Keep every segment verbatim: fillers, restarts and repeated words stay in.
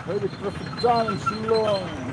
Very traffic jam in Shillong.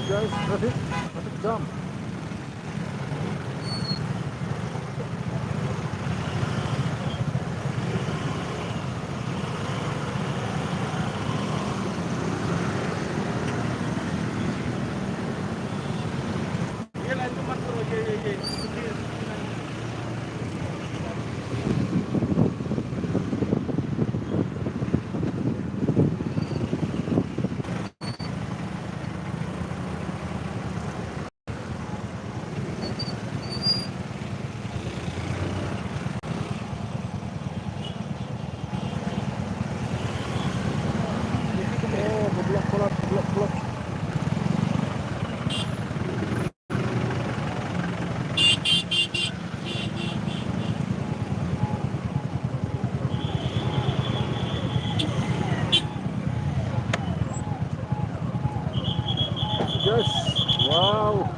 Guys, traffic, traffic jam. Oh, geblok palat, geblok, geblok. Yes. Wow.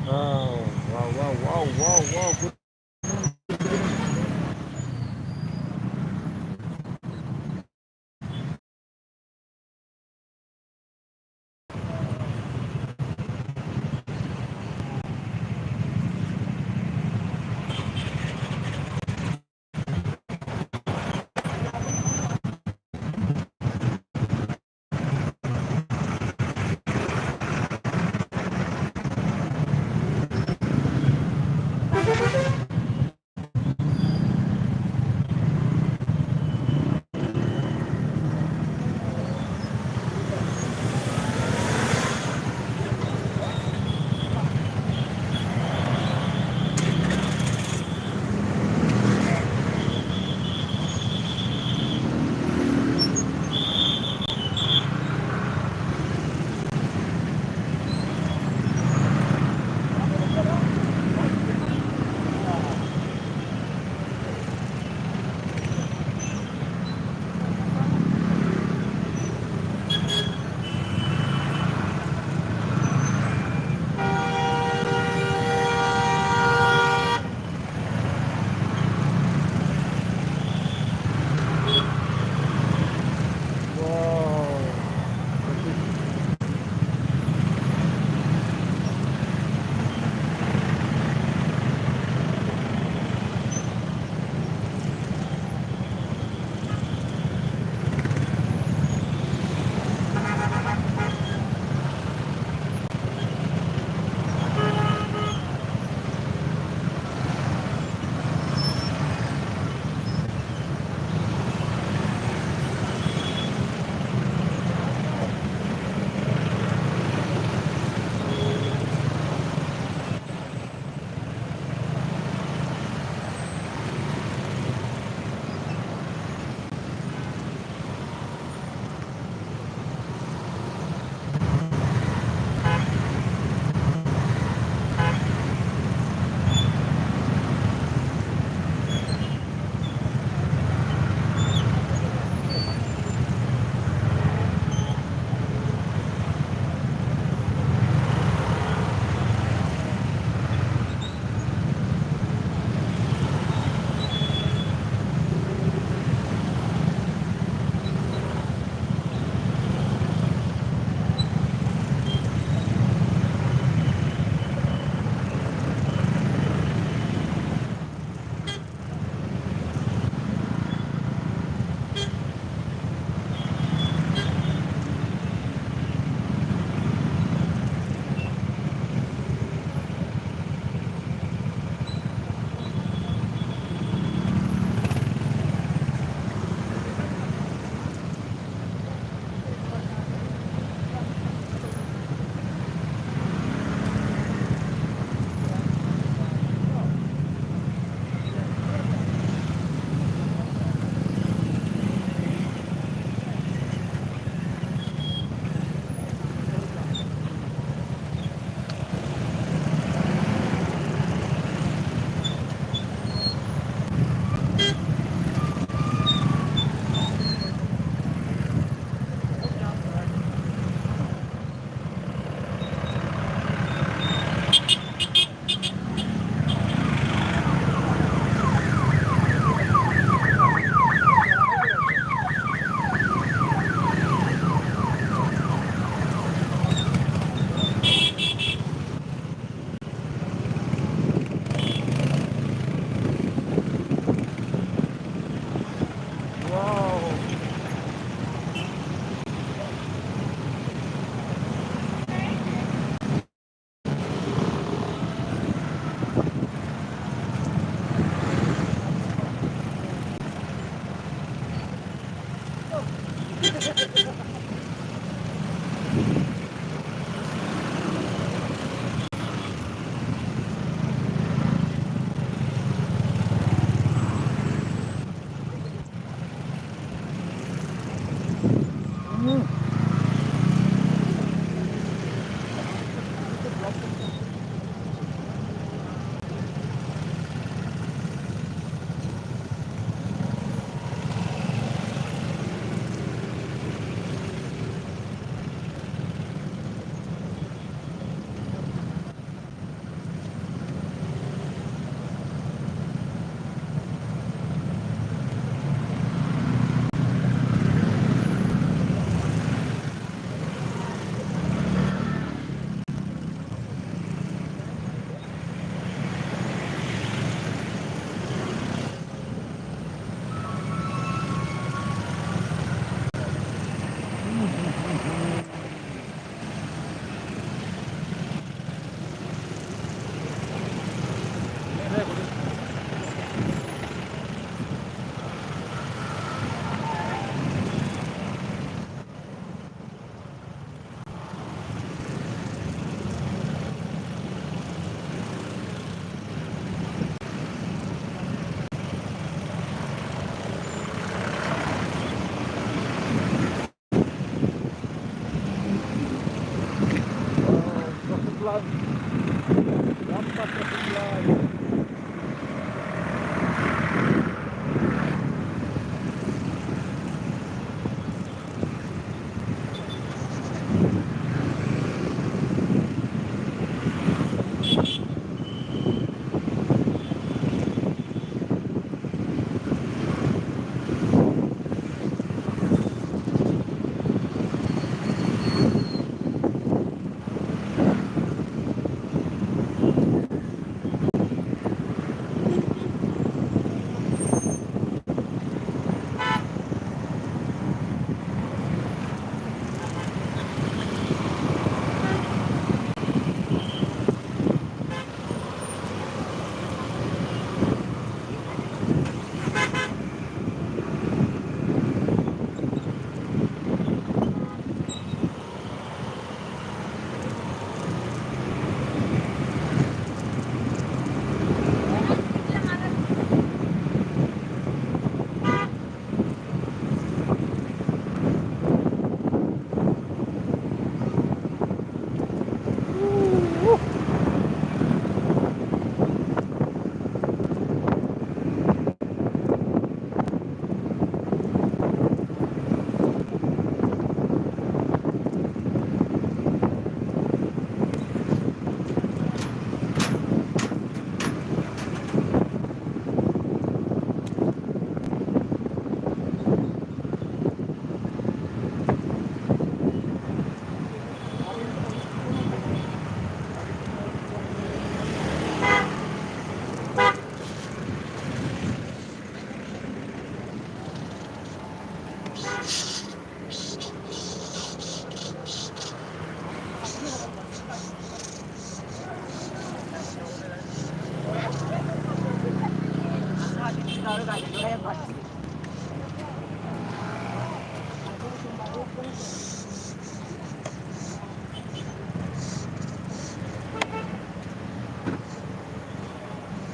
Wow, wow, wow, wow, wow, wow. Good.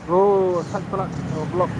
Oh, sat pala, oh, blok.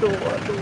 Aduh, aduh.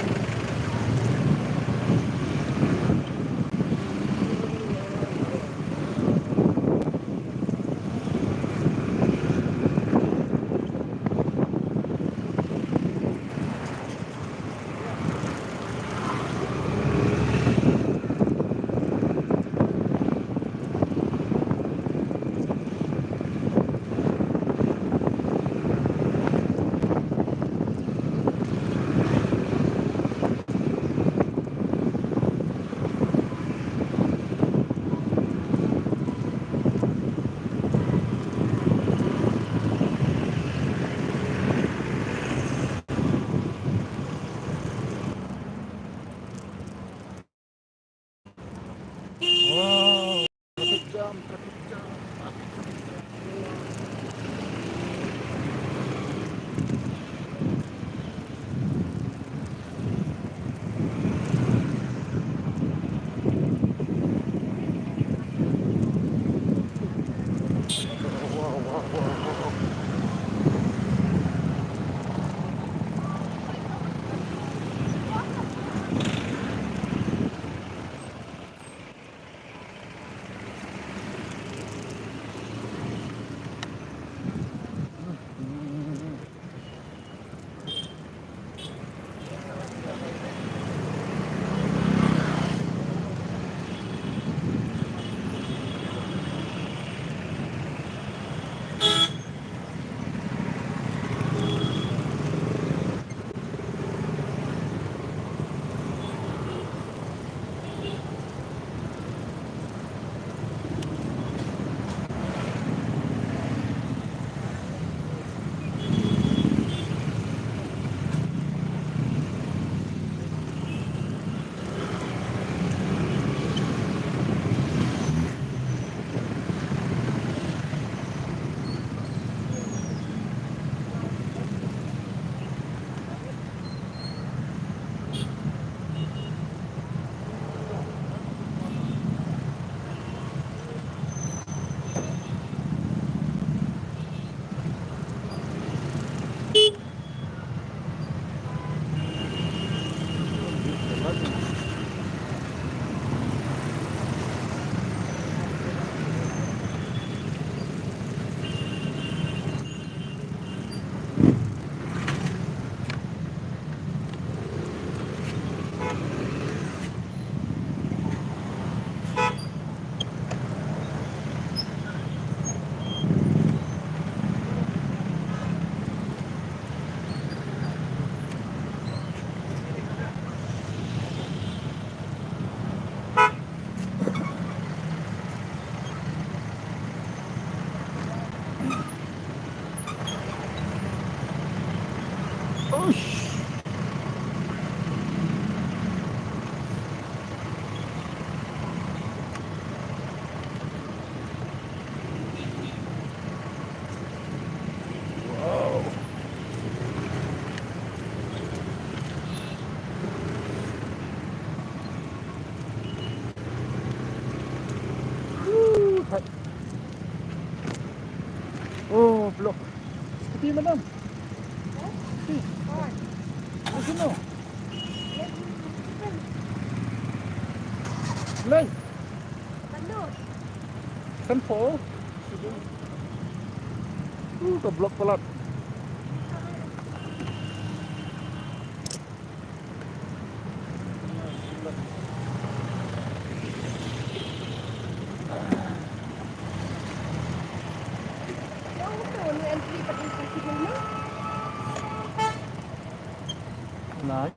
Wow, traffic jam, traffic jam, traffic jam. Wow, wow, wow, wow, wow. Oh, block. Sepi, madam. Sepi. Kat sini. Lai. Kan po. Uh, ka block palat. Lai.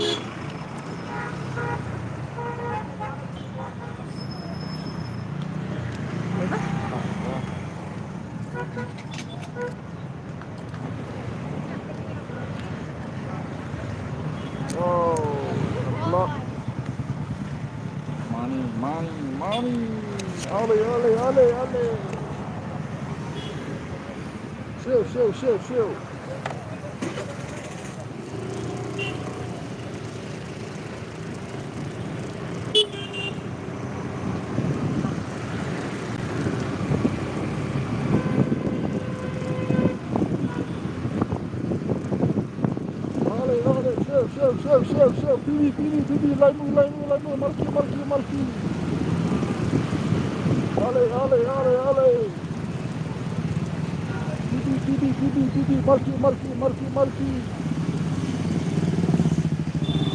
Oh, block. Money, money, money. Ale, ale, ale, ale. Siew, siew, siew, siew. Ale, ale, siew, siew, siew, siew, siew. Pini, pini, pini. Lai mui, lai mui, lai mui. Marki, marki, marki. Ale, ale, ale, ale. Pini, pini, pini, pini. Marki, marki, marki, marki.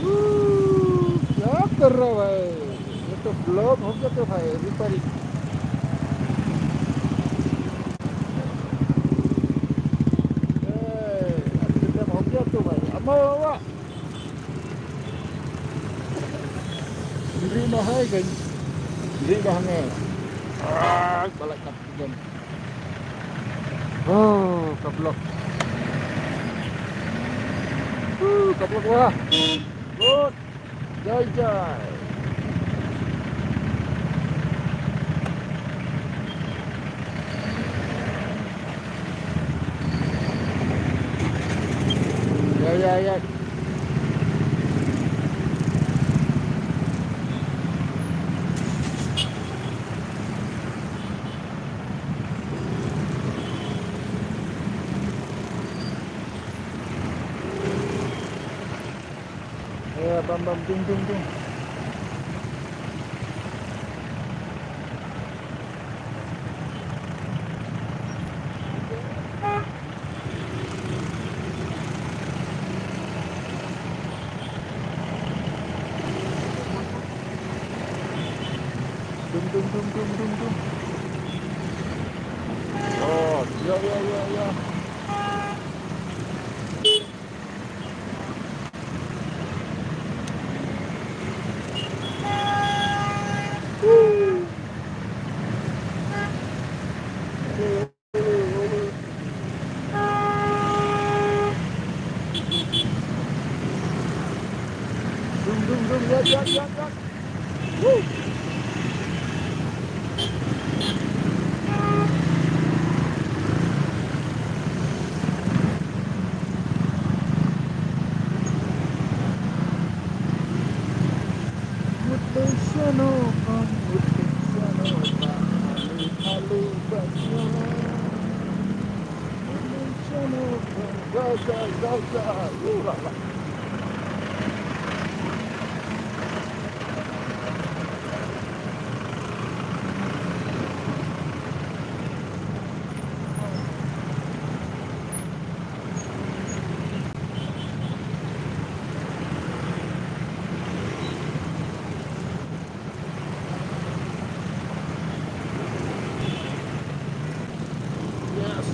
Woo, क्या कर रहा भाई? ये तो ब्लॉक हो गया तो भाई, रिपेयरिंग। ए, अब तो हो गया तो भाई, अब मैं हुआ। Diri noh hai kan. Diri noh ngai. Ah, balak kat kan. Oh, ka block. Uh, ka block wah. Good. Jai jai. Ya, ya, ya. Ya, bam, bam, dung, dung, dung. Dung, dung, dung, dung, dung, dung. Oh, ya, ya, ya, ya. Dung, dung, dung, yak, yak, yak, yak. Woo. Mut lei shano kam, mut lei shano kam, alu, alu, bachwa. Mut lei shano kam, ja, ja, ja, ja. Ooh la la. Yes.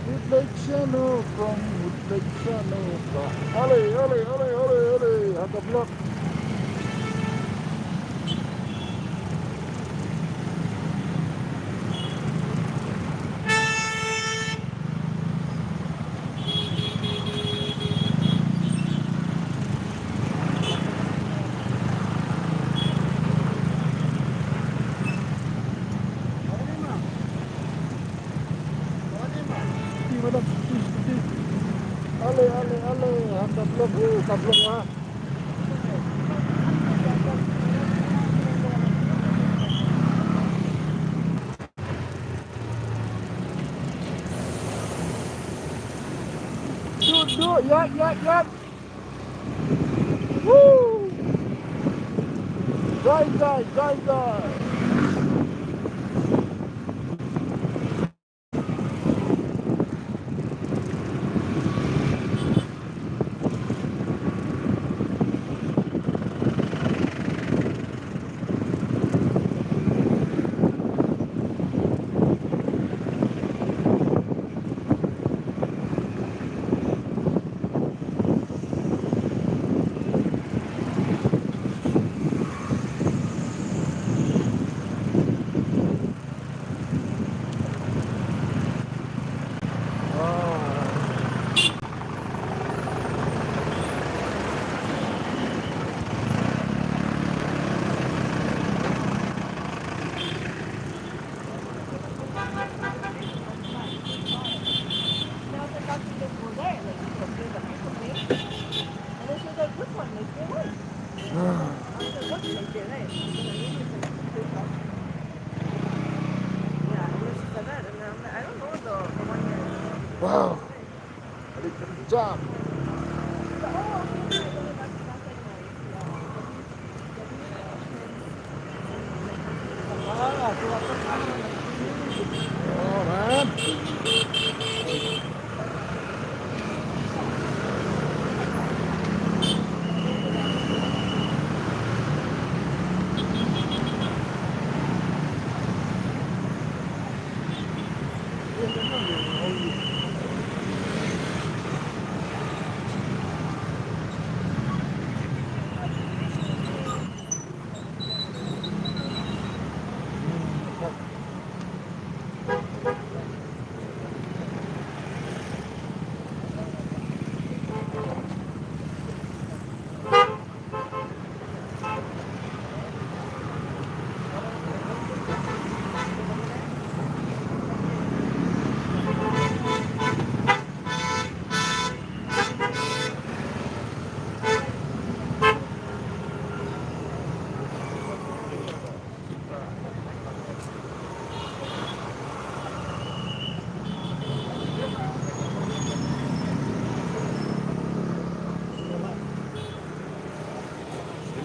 Mut leit shano kong, mut leit shano kong. Ale, ale, ale, ale, ale. Ha ka block. Ale, ale, ale, ha ka block, uh, ka block, ah. Duk, duk, ïap, ïap, ïap. Woo! Jai, jai, jai, jai.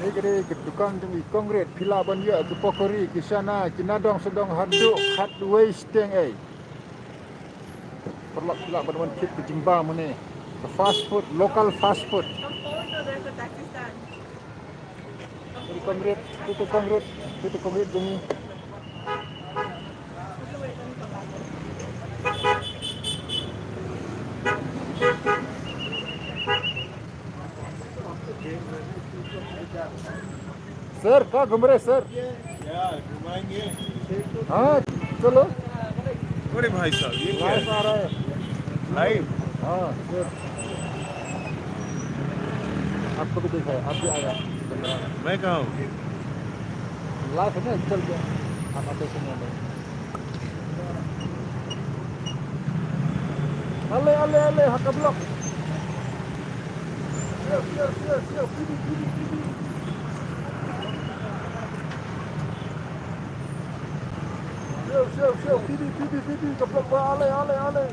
Kane ka dei ka dukan jong i Kong Rit, phi lah ban ïoh ki pakori, ki chana, ki nadong sawdong haduh khatwei shiteng ei. Paralok, phi lah ban wan thied ka jingbam hangne. Ka fast food, local fast food. Kong Rit, tu tu Kong Rit, tu tu Kong Rit jong ngi. सर, कहाँ घूम रहे सर? हाँ, चलो। अरे भाई साहब, ये क्या लाइव है? आ रहा है। लाइव? हाँ, सर। आपको भी देखा है, आप भी आया। मैं कहाँ हूँ? लाइव है ना, चल गया। आप आते समय में। Ale, ale, ale, ha ka block. Siap, siap, siap, siap. Pidi, pidi, pidi. Siap, siap, siap. Pidi, pidi, pidi. Ka block ba, ale, ale, ale.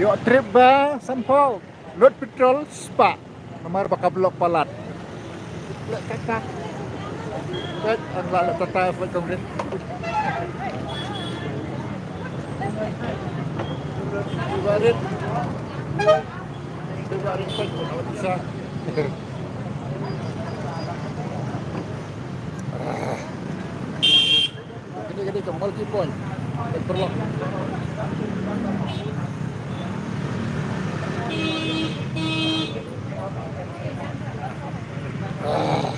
Ïoh trip ba sanphew. Lut petrol spah. Namar ba ka block palat. Leh kata. Peit, ang la leh tata peit kong rit. Cuba rit. Cuba rit peit, bisa. Ah. Multi point. Ek paralok. Ah.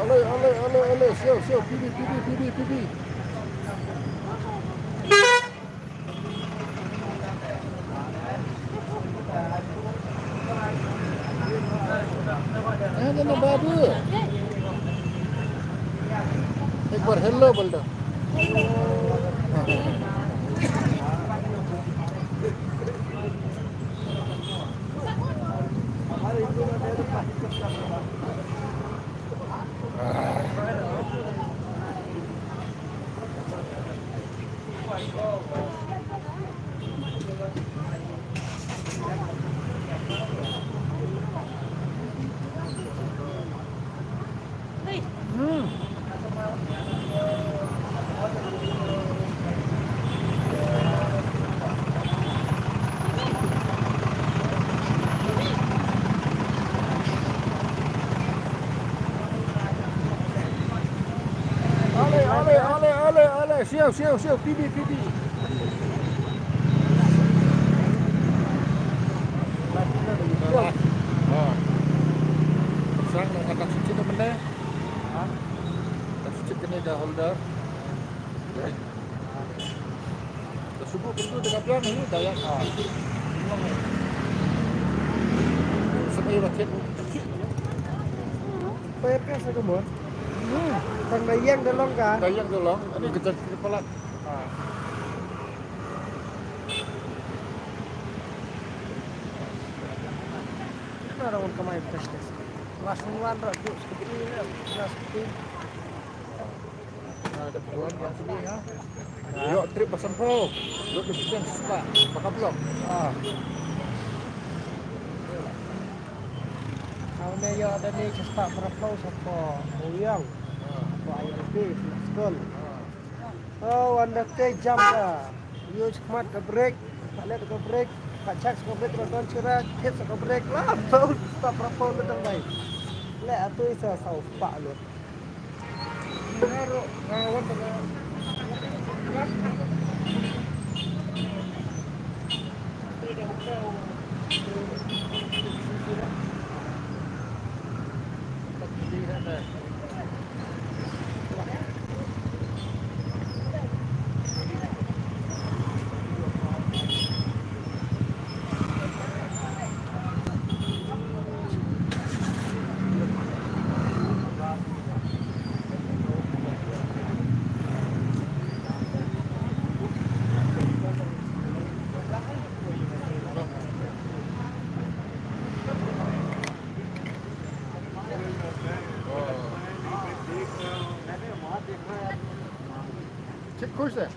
Ale, ale, ale, ale, siaw, siaw, pidi, pidi, pidi, pidi. Eh, na, na, babu. Ek bar hello bol do. Ale, ale, ale, ale, ale. Siaw, siaw, siaw. Pidi, pidi. Sang na ka tak suci tu benda. Ha? Tak suci kena ka holder. Ka subuh pintu tengah biang ni, daya. Ha. Sebagai raket. Pepes aku mon. Hmm. Tang dayang dolong ka? Dayang dolong. Ini kejap kepala. Ha. Kita orang kemai practice. Last one, rot, duk, sekejap ni, last one. Ïoh trip ba sanphew. Lut dei pynshai spah ba ka block. Ah. Hangno ïoh da ni spah phraphew sha ka Mawïong. Ah. Ka I L P school. Ah. Oh, wan da te jam ka. Ïoh khmat ka break. Ka let ka break. Ka chak ka break, ka don chira, hit ka break. La, bau spah phraphew lut dang bai. Le atu isa saw spah lut. Check course eh?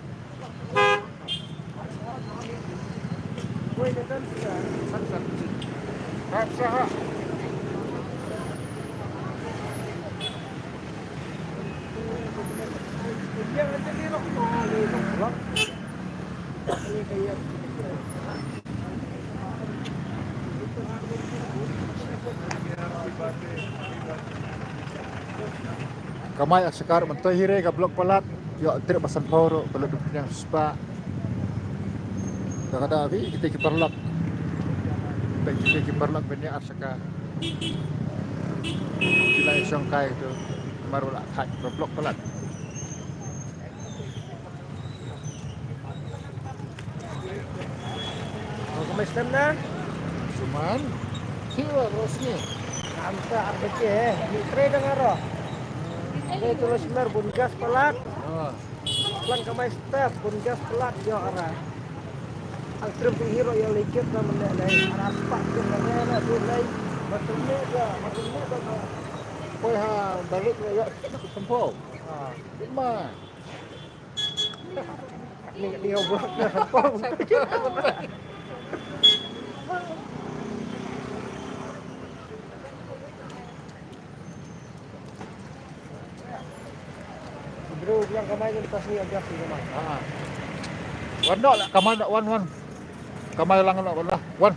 Kamai Arshaka mynta hi re ka block palat. Ïoh trip ba sanphew ruh, ba lut dei pynïaid spah. Da ka da bi kita ki paralok. Ba kita ki paralok ban ïa Arshaka. Ki la ïa shong kai tu. Mar ba la thait ba block palat. Ka mai stem na? Suman. Siwa Rosni. Amta ar baje eh. Ni trei dang aro. Ni tu lo sinar bun gas palat. Ah. Lang ka mai step bun gas palat ïoh ara. Al trip bun hero ïoh lekit na mene lai. Ara spah ïoh mene na bun lai. Batene ga, batene ga. Poi ha balik na ïoh. Sempau. Ah. Lima. Ni, ni oblak na sempau. Yang kamai ni lepas ni, habis ni kamai. Ha. Wan noh lah, kamai noh, wan, wan. Kamai lang noh, wan lah, wan.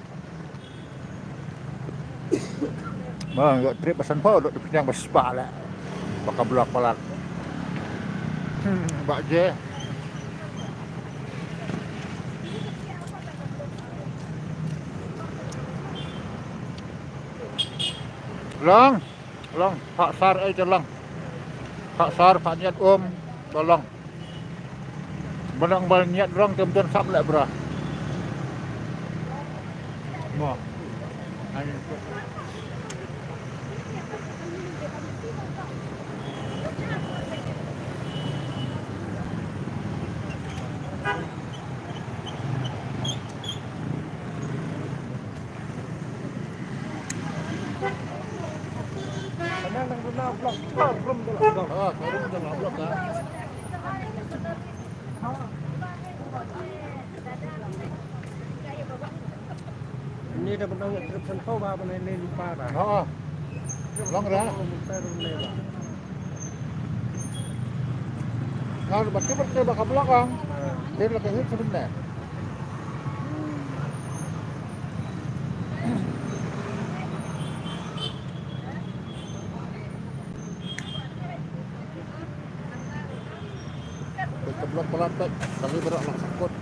Ma, ïoh trip ba sanphew, lut pynïang ba spah lah. Ba ka block palat. Hmm, ba je. Long. Long, phah sar ei te long. Phah sar, phah ñiad um, ba long. Ba long ba ñiad long te ym don sap leh bra. Mo. Ai. Ni da ban ong trip sanphew ba ban leh lypa ba. Ha. Long ra. Mynta ruh leh ba. Nga ruh ba tip ba ka block ang. Ha. Dei la ka hit shuh ne. Ka block palat peit, kali baroh la sangkut.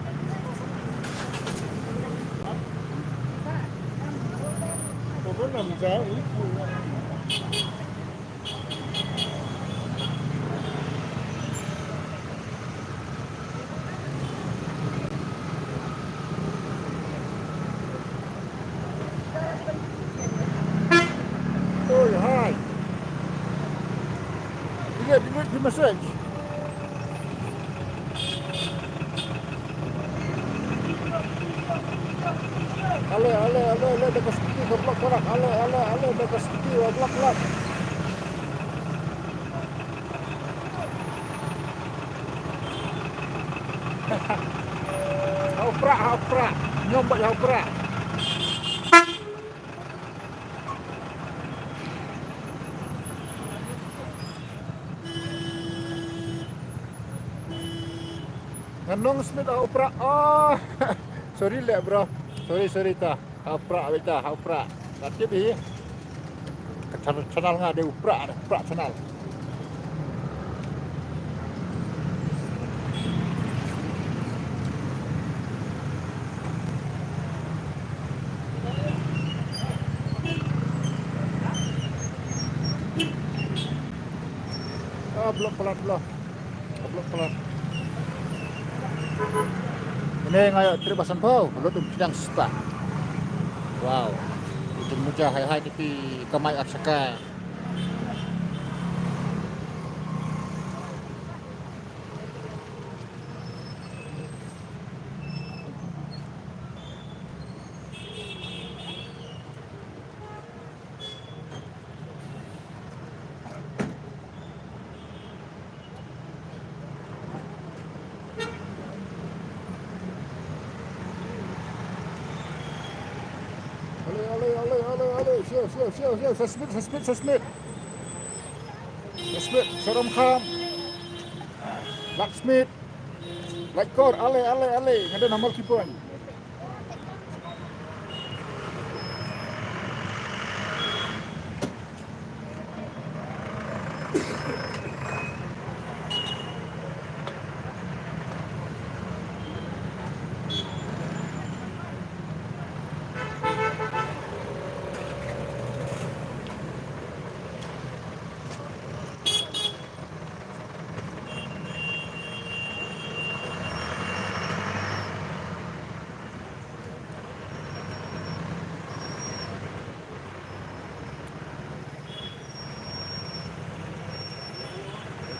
Oi, hi. Delete, delete the message. Ale, ale, ale, ale, da ka skuti ka block palat. Ale, ale, ale, da ka skuti ka block palat. Ha u prah, ha u prah. Ñiom bad ha u prah. Ngan ong Smit ha u prah. Oh. Sorry leh, bro. Sorry, sorry ta. Ha u prah, beta, ha u prah. Ka tip hi. Ka channel, channel nga dei u prah, u prah channel. Ah, block palat, block. Block palat. Ine nga ïoh trip ba sanphew, lut um pynïang spah. Wow. Itu muja hai hai, tapi kamai ak saka. Ale, ale, ale, ale, ale. Sio, sio, sio, sio. Sa Smit, sa Smit, sa Smit. Sa Smit, sa Ramkham. Lak Smit. Lak Kor, ale, ale, ale. Nga don ha Multipoint.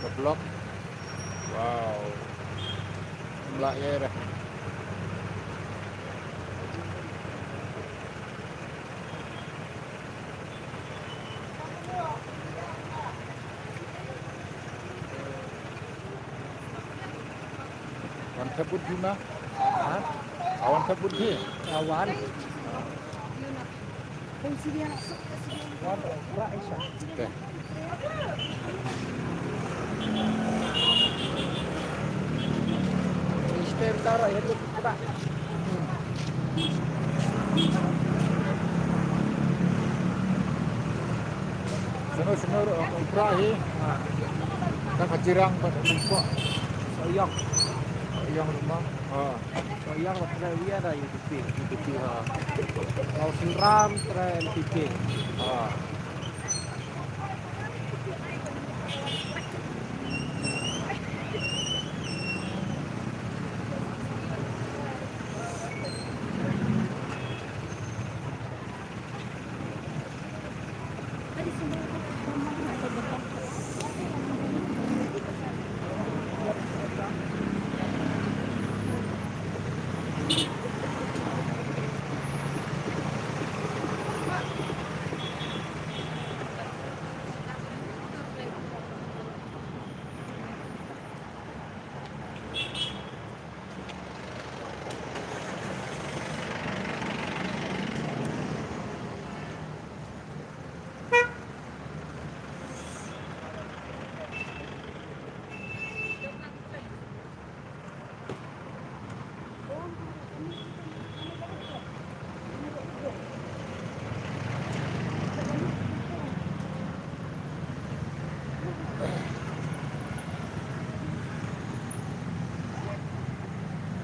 Ka block. Wow. Mla ïa re. Wan thep bud hi ma? Ha? A wan thep bud hi? A wan. Wan, ra Aisha. Okay. Sano sano ro, ro, ro, hi. Kan kajirang pat nangko. Soyong. Soyong rumah. Ha. Soyong pat kena wia da U P P. U P P, ha. Kau Sendram kena N P P. Ha.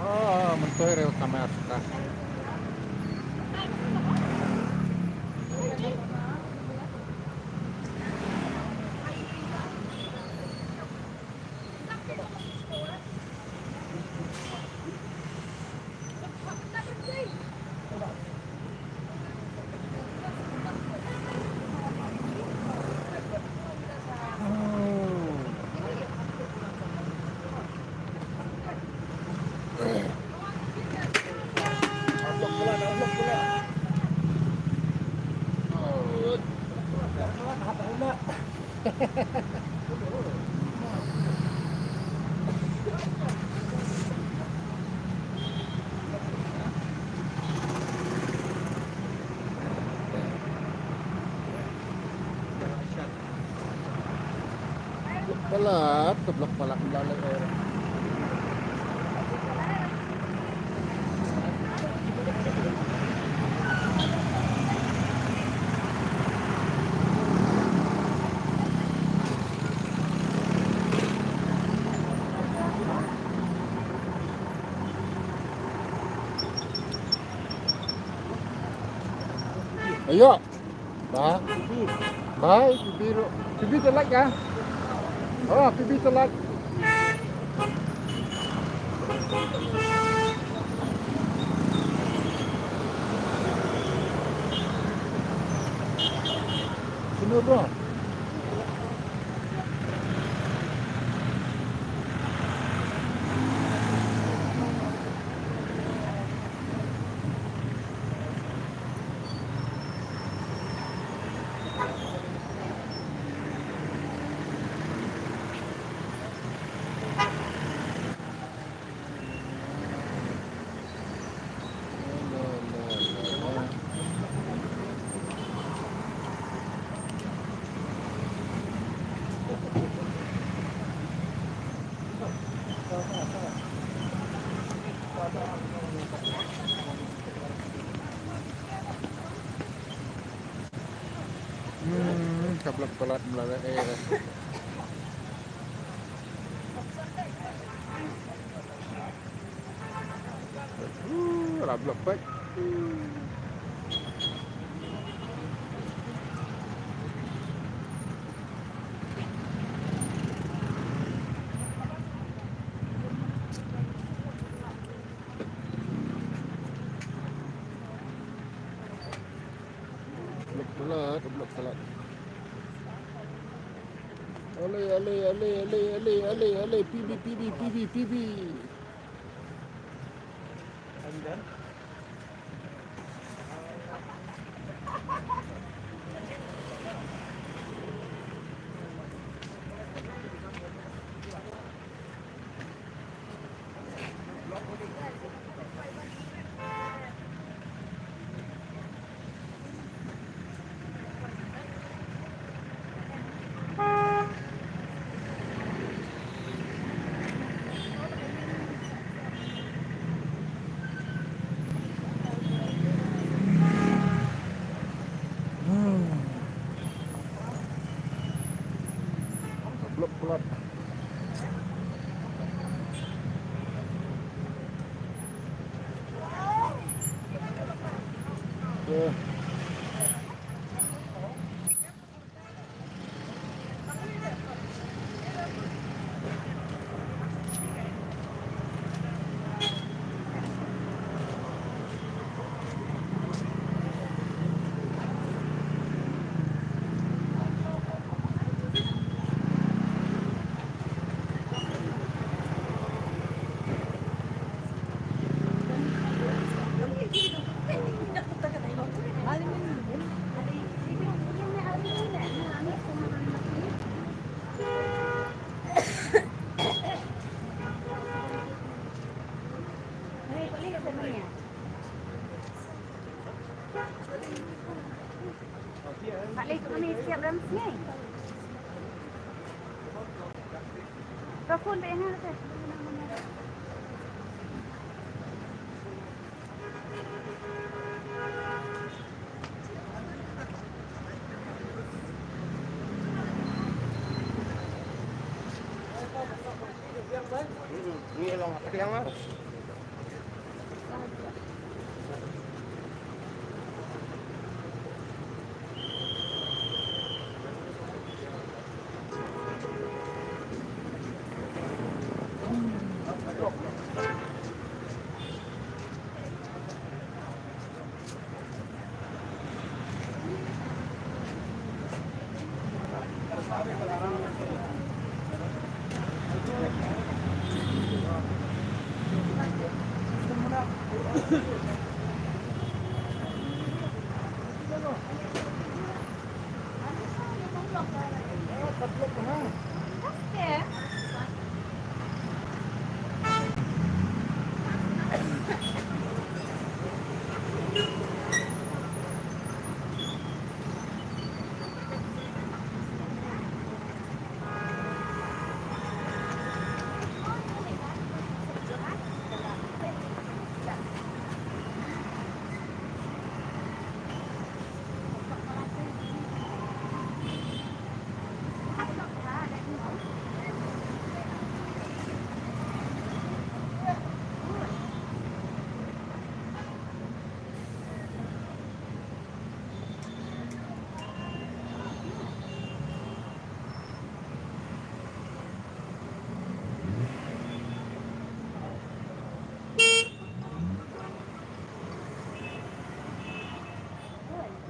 Oh, mentoi rel kamar suka. Palat, keblek palat, palat, eh. Ayo. Ba. Ba, P B ro. P B te like ah. Oh, P B te like. Sino bro? Hmm, keblek palat mlala eh. Uh, la blok pek. Blok palat, blok palat. Ale, ale, ale, ale, ale, ale, ale, P B, P B, P B, P B.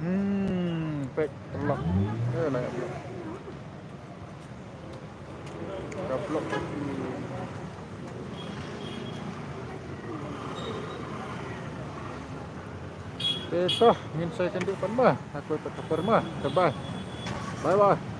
Hmm, pek telok. Eh, naik telok. Gablok. Te to, ngin sa ïakynduh pat ma. Hakoit pat ka por ma. Bye bye. Bye bye.